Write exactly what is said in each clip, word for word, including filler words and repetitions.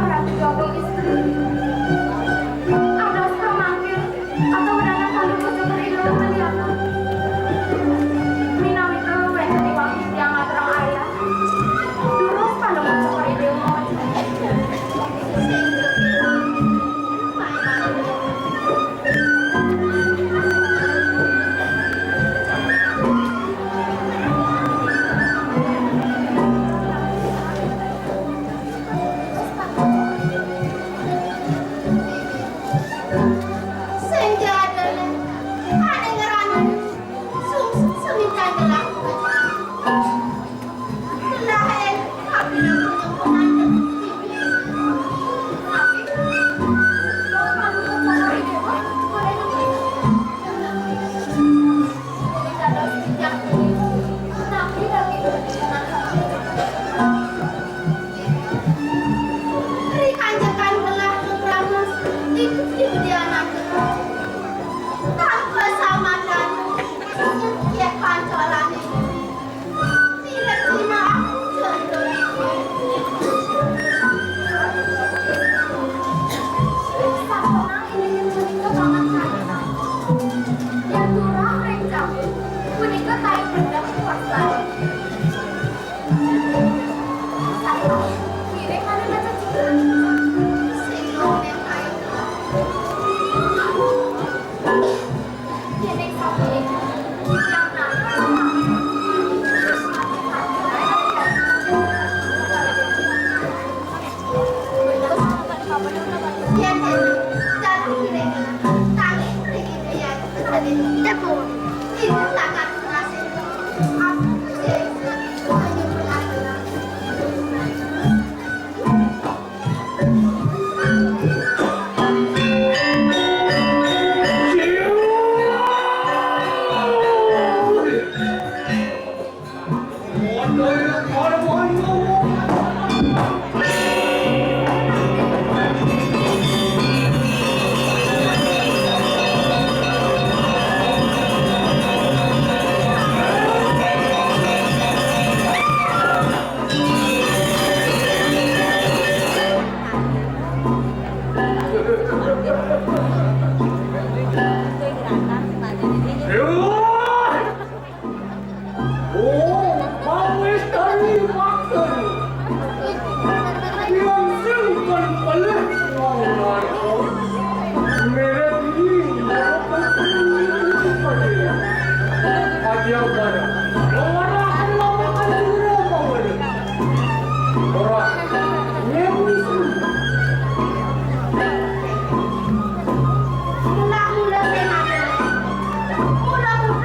Anak kedua istri. Anak sekamangkir atau menanam tanduk kecil kerilu melihat. Minang itu wénten ing wangsit tiang ngaturang ayah. Durus panemon seperti dewa. Sing jadul, ane ngerana sungsung semikan gelah. Gelah, eh, tapi aku nyempungan. Tapi, Ri kanjekan gelah Ramas, iku diwedianake. Tanpa samatan, yek pancolane. Tidak terima aku jodoh. Saponang ini menika banget saya. Yang turah rencang, punika tarik bendang kuasa. Oh, pawis dari waktu. Yang sing kon pelih wong narko. Merek ini, Adia Bara. Ora akan lama kan segera mau ini. Ora. Nyewi sing. Mula-mula sing ada. Mula-mula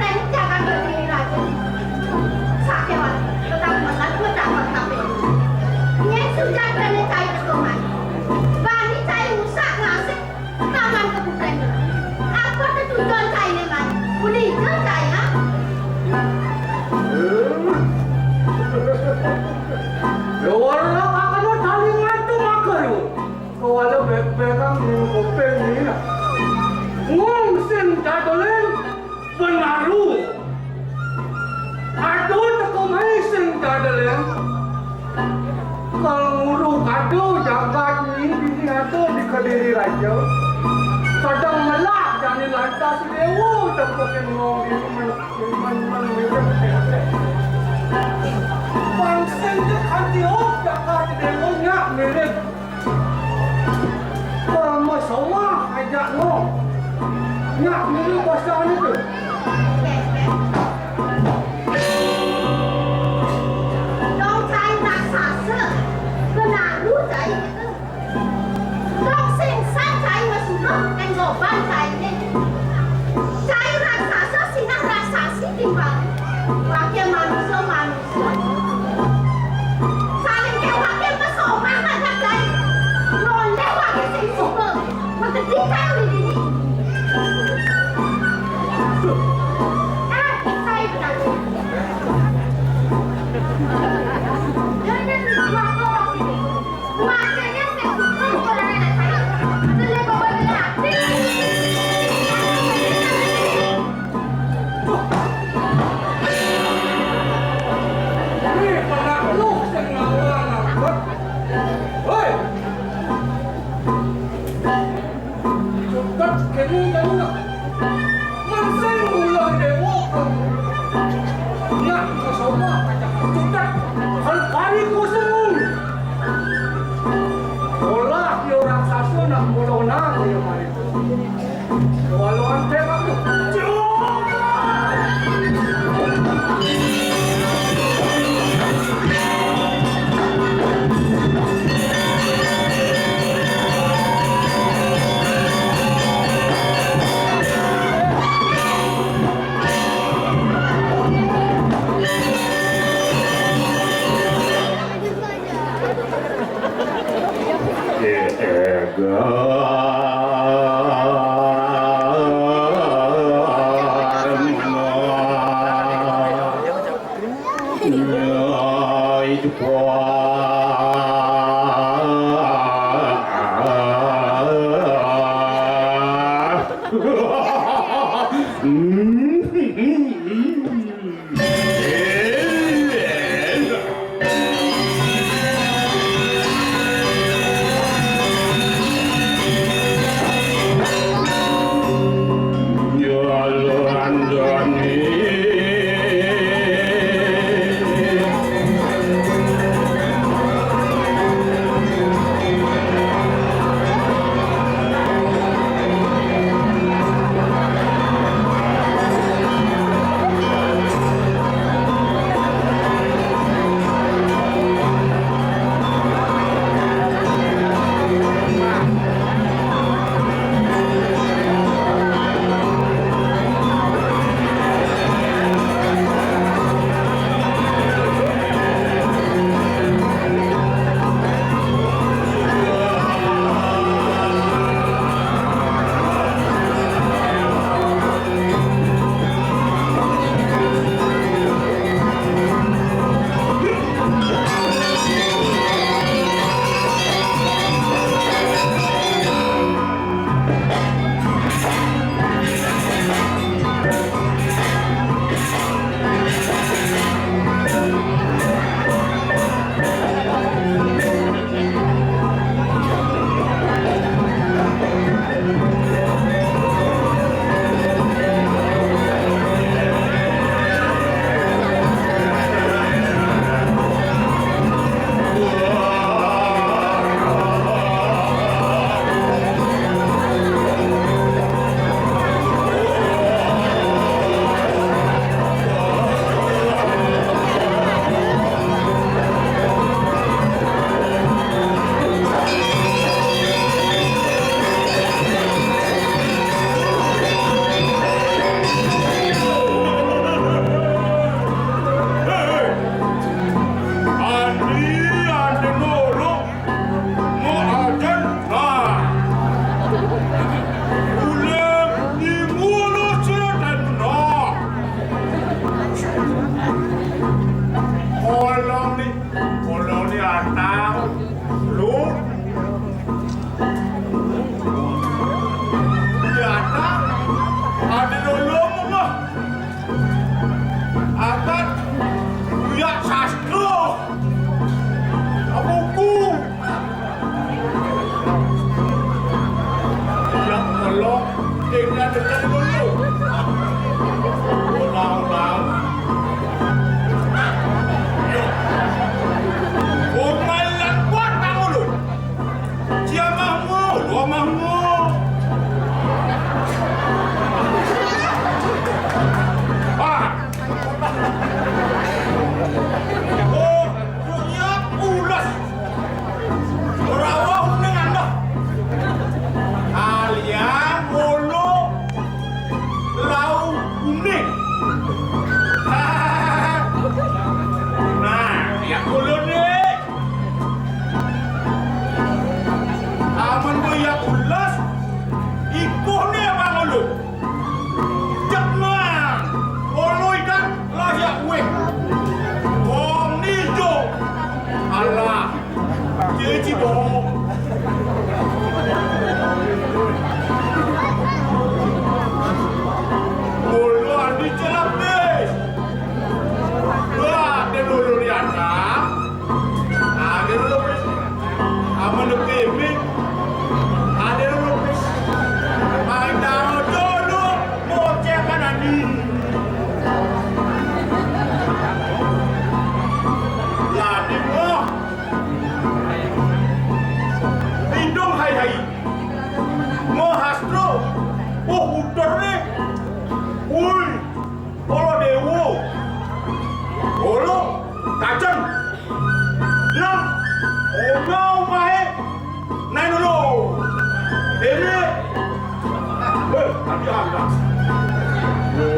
Ngong sing dadeleng benaru. Aduh, teko mai sing dadeleng. Kal nguru kado jagat ni bini ato di Kediri Raja. Kadang melak jani lantas dewa teko ke ngong di men-, men-, men-, men-, Bang sing je kanti op jagat dewa nyak mirip. Kalau masalah ajak ngong. Nyak mirip bahasa ni tu. Dong cai raksasa, benalu cai gitu. Dong sing san cai masunuh, enggoban cai ni. Cai raksasa, sinah raksasi timbang. Wakil manusia, manusia. Saling ke wakil mesomah aja, Blai. Loleh wakil sing suka. Menggedi kai ulih dini. Eh, saya benar. Jangan wakil wakil ini. Wakilnya sing suka kurang anak saya. Jelek bawa jelek hati. Ni penakluk sing ngawal angkot. Hoi! Cutet kene jauh nak. Mansing ulah dewa. Nak ke sono pacak cutet. Hal kari kusung. Olah yo raksasa nak mulona yo mari.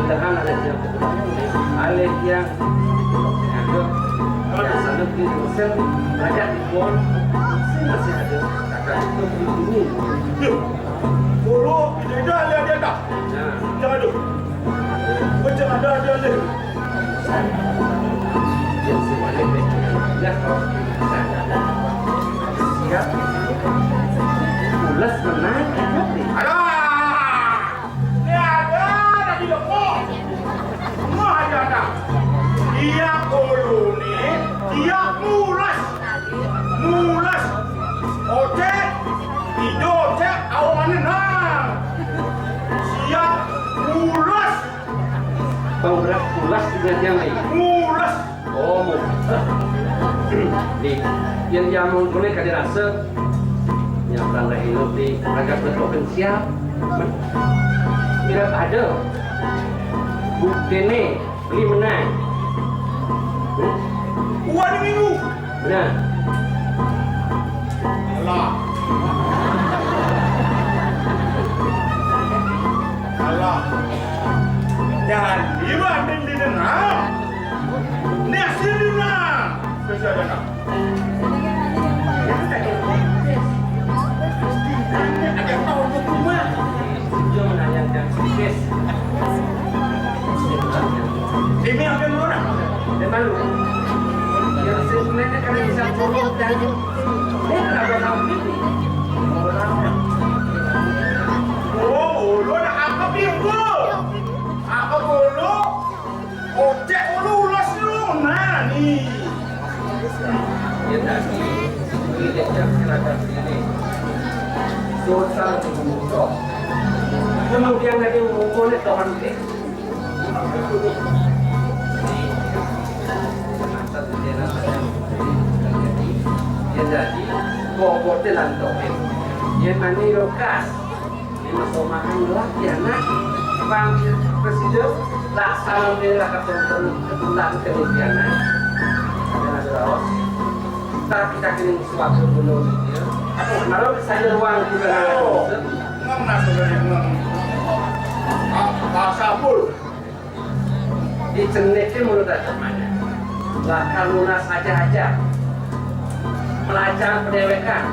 Tahan alih tiang. Alih tiang. Ada. Yang sana beli dosen, rakyat di pon, masih ada. Kakak itu beli ini. Duh. Guru, tidak ada, ada, ada, ada. Nah. Jangan, duh. Macam ada, ada, ada. Yang semuanya baik. Ya, kalau siap. Pulas menang. Alah. Ni ada, ada di depan. Semua ada, ada. Dia guru ni, dia pulas. Mules. Ocek. Ijo ocek, awane nah. Siap. Mules. Bang berat pulas juga dia, Mai. Mules. Oh, mules. Di, yang dia mau boleh kada rasa. Yang pernah hidup di agak berprovinsial. Bila ada bukti ni, beli menang. Wah, ni minggu. Benar. Alah. Alah. Jangan iba andin di dengar. Ni asli di dengar. Bisa dengar. Yang tak ada. Ada tahu tu rumah. Dia menanyakan. Ini apa yang mana? Dia malu. Yang sebenarnya kami bisa turun dan dia tak ada tahu ini. Oh, lu nak apa, Bimbo? Apa dulu? Ojek dulu, ulas dulu. Nah, ni. Ya, tadi. Ini dia cakap ini. Sultan Bumukok. Kemudian lagi mengumpulnya teman dia. Yang jadi, bobotnya lantok. Yang mana lokas? Ini masuk makan gelap ya, nak. Bang Presiden, laksana dia lah ketuntun, ketuntun ke dia, nak. Jangan ada raos. Tapi kita kini suatu gunung dia. Kalau saya ruang juga. Oh, ngam nasi dari ngam. Ah, bahasa apa? Diceneke menurut agamanya. Bakal lunas aja-aja. Melajang pendewekan.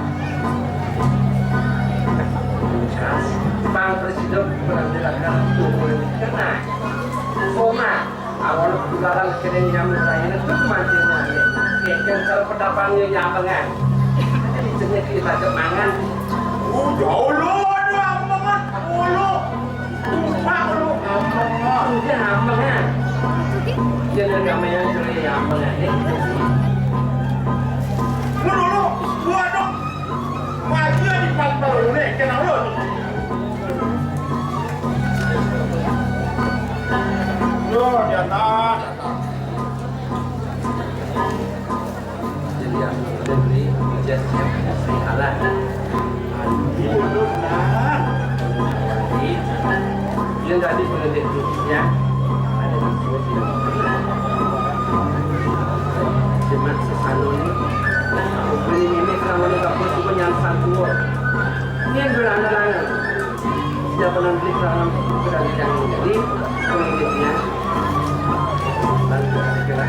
Bang Presiden penampilan tubuh kena. Soma, awal pergaulan kene yang lainnya tuh mantin. Kayak cara pendapannya yang pengen. Diceneke kita kemangan. Oh, jauh lo ada amangan. Oh, lo. Tumpah lu, ampun. Dia ampun, kan? Dia dari ampun yang curi, ampun, kan? Lu dulu, gua dong. Maju di pantai lu nih, kenal lu. Lu, di atas, atas. Jadi, yang diberi hujan siap salah. Yang tadi peneliti ya, ada maksud ya. Cuma sesanu ini, beli ini kalau ada bagus juga yang santuan. Ini yang berlana-lana. Siapa nanti kalau sudah dijanji jadi pemiliknya? Lalu segera.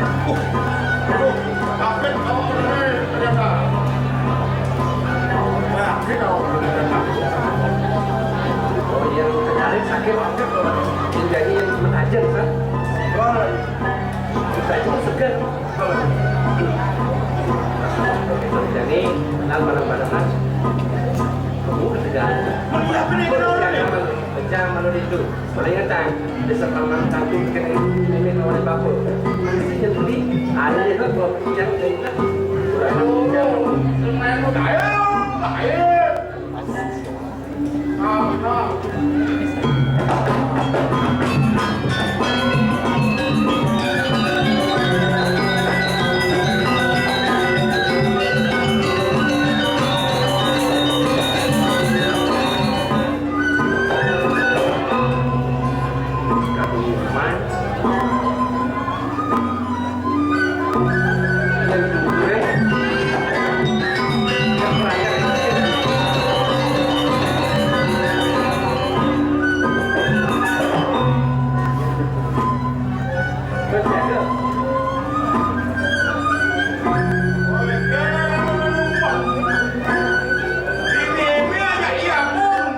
Apa kamu benar ternyata? Nah, ini kamu benar. Oh, yang tertarik sakit, yang jadi yang mengajar, kan? Wah. Saya cuma segan. Jadi, kenal bareng-barengan. Kamu ketegangan. Melihat ini kenal orang ni. Pecah malu itu. Boleh ingatkan, desa Paman Tantu kena ini nenek awal bapa. Maksudnya tu ni, ada dia tu buat yang lain lah. Orang yang jauh. Semua yang lain, lain. Berjaga. Ini, ini aja iya pun.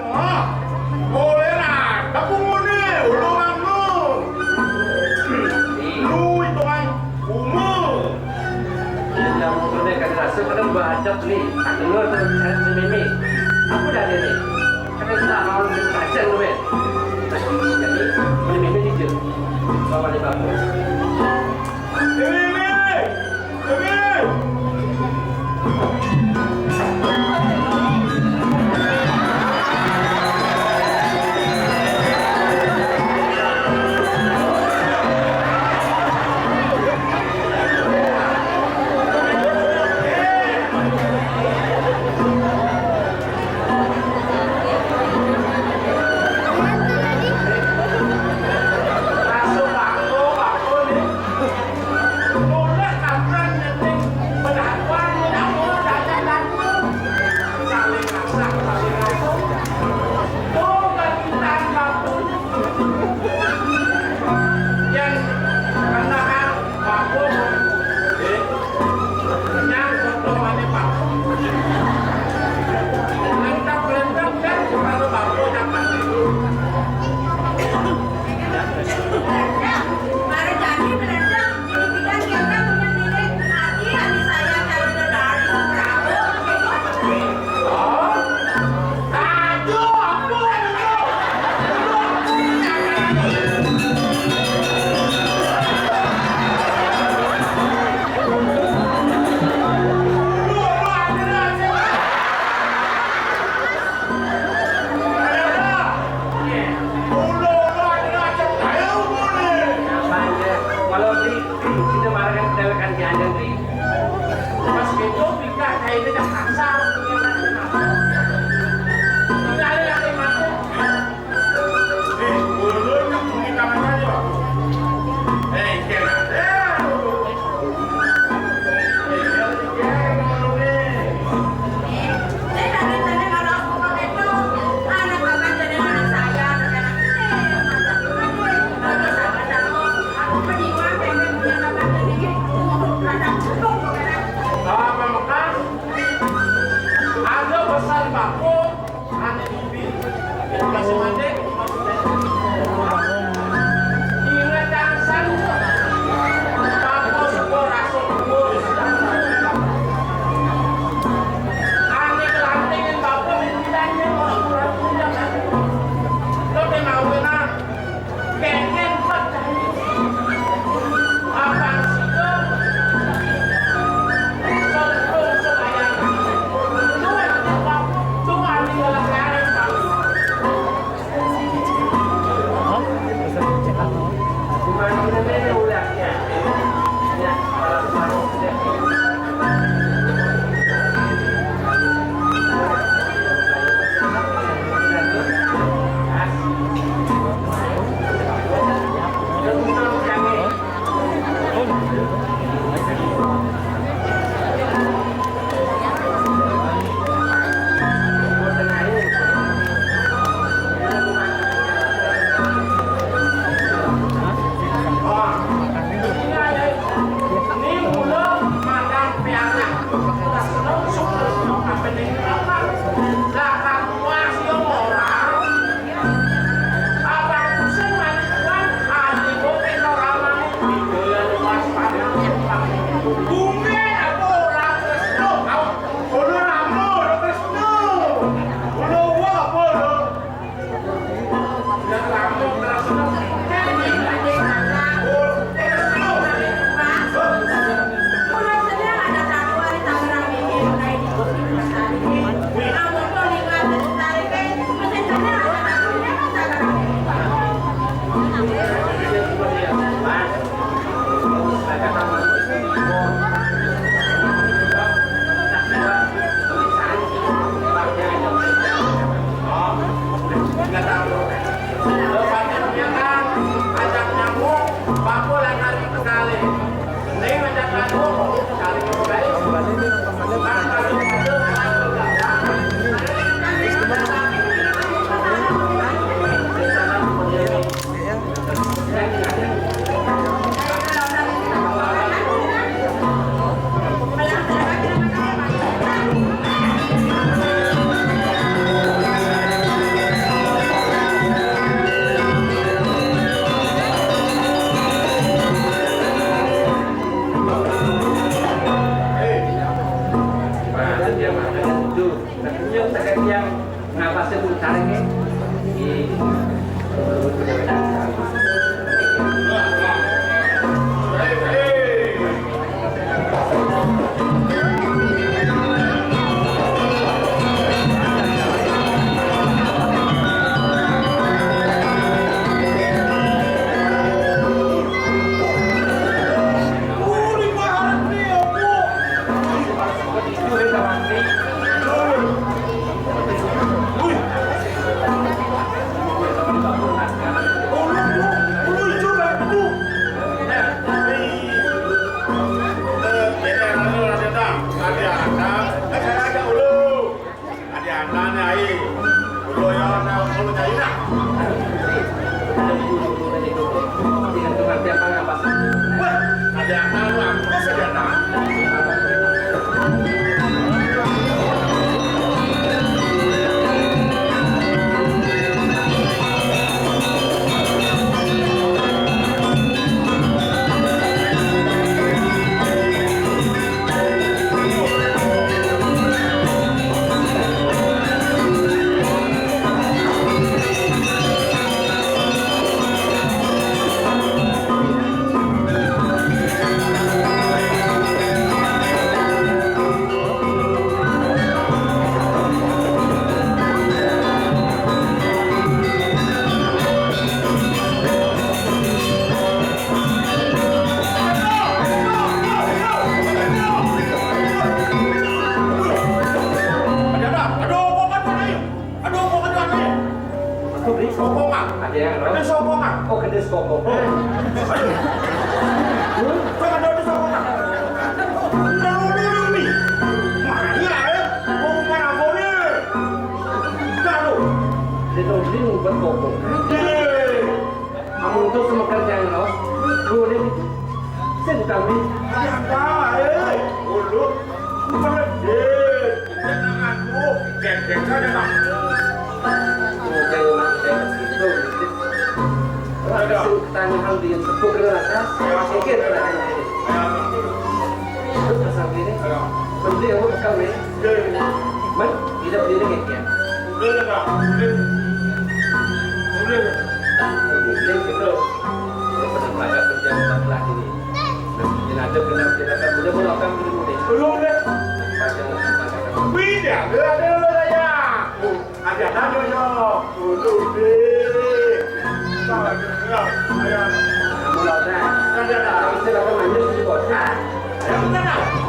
Boleh lah, tapi ngene, ulunganmu. Lu itu kan umur. Yang udah kan rasa kan bahadap nih, tak dengar tuh saya mimi. Aku dari ini. Karena kita mau pacar lu, men. Jadi, mimi jujur. Bapak di bapak. Mimi! Mimi! Apa mekas? Ada pesan baku, ane bibi. Kasih mandi. Ingat angsan. Baku sebuah rasul kubur. Ane kelantengin baku, pimpinannya orang kurang punya kan. Lo mau kenal? Aduh, kok kan warnanya? Aduh, kok kan warnanya? Aku beli sokongan. Ada yang ada sokongan. Oh, gede sokongan. Aduh. Kok ada di sokongan? Lalu dulu nih. Mana ya? Oh, mana boleh? Kalau dia tahu beli ngumpet koko. Amun tuh sama kerjaan lo, lu deh. Saya bukan beli. Yang baik. Dulu. Bukan gede. Jangan lu. Gede saja, Bang. Udah, Mak, saya itu. Ada. Langsung tanya hal dia tepuk rasa. Oke, tanya. Terus pasal ini. Ada. Berarti aku bekal nih. Oke. Man, tidak berdiri nggak ya? Boleh, Bang. Boleh. Boleh. Boleh, gitu. Lu pernah belajar kerja sama laki nih? Nah, ini ada benar, kita kan udah mau makan dulu nih. Belum deh. Pakai, pakai, pakai. Wih, dia ada, ada, ada, ya. Ada, ada, ya. Dulu deh. Salah, ya. Ayo. Kamu lo, Teh. Ada, ada. Tapi saya bakal mandi di kota. Ya, benar, Bang.